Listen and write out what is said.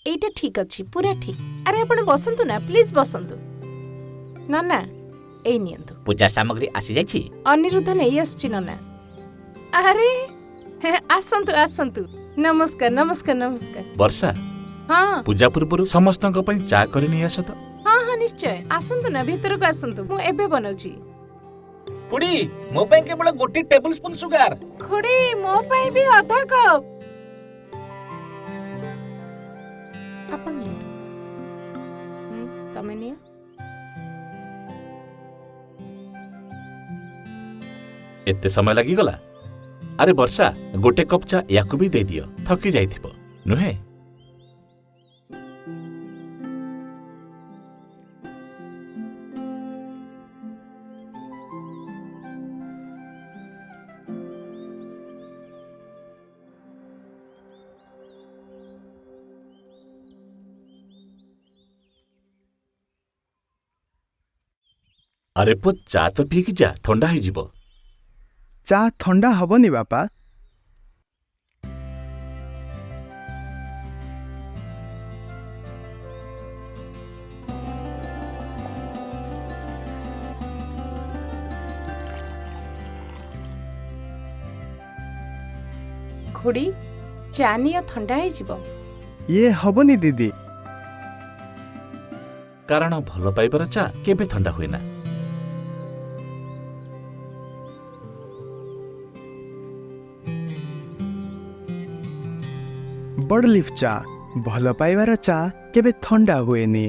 ଏଇଟା ଠିକ୍ ଅଛି, ପୁରା ଠିକ୍। ଆରେ ଆପଣ ବସନ୍ତୁ ନା, ପ୍ଲିଜ୍ ବସନ୍ତୁ। ନନା, ଏଇ ନିଅନ୍ତୁ। ପୂଜା ସାମଗ୍ରୀ ଆସିଯାଇଛି? ଅନିରୁଦ୍ଧ ନେଇ ଆସୁଛି ନନା। ଆରେ ଆସନ୍ତୁ ଆସନ୍ତୁ, ନମସ୍କାର ନମସ୍କାର ନମସ୍କାର। ବର୍ଷା, ହଁ, ପୂଜା ପୂର୍ବରୁ ସମସ୍ତଙ୍କ ପାଇଁ ଚା କରି ନେଇ ଆସ ତ। ହଁ ହଁ, ନିଶ୍ଚୟ। ଆସନ୍ତୁ ନା, ଭିତରକୁ ଆସନ୍ତୁ, ମୁଁ ଏବେ ବନାଉଛି। ଖୁଡି, ମୋ ପାଇଁ କେବଳ ଗୋଟେ ଟେବୁଲ ସ୍ପୁନ ସୁଗାର। ଖୁଡି, ମୋ ପାଇଁ ବି ଅଧା କପ୍। ଆପଣ ନିଅନ୍ତୁ। ତମେ ନିଅ। ଏତେ ସମୟ ଲାଗିଗଲା? ଆରେ ବର୍ଷା, ଗୋଟେ କପ୍ ଚା ୟାକୁ ବି ଦେଇଦିଅ, ଥକି ଯାଇଥିବ ନୁହେଁ? ଆରେ ପୁଅ, ଚା ତ ପିଇକି ଯା, ଥଣ୍ଡା ହେଇଯିବ। ଚା ଥଣ୍ଡା ହବନି ବାପା। ଖୁଡି, ଚା ନିଅ, ଥଣ୍ଡା ହେଇଯିବ। ଇଏ ହବନି ଦିଦି। କାରଣ ଭଲ ପାଇବାର ଚା କେବେ ଥଣ୍ଡା ହୁଏ ନା। ବଡ଼ଲିଫ୍ ଚା, ଭଲ ପାଇବାର ଚା କେବେ ଥଣ୍ଡା ହୁଏନି।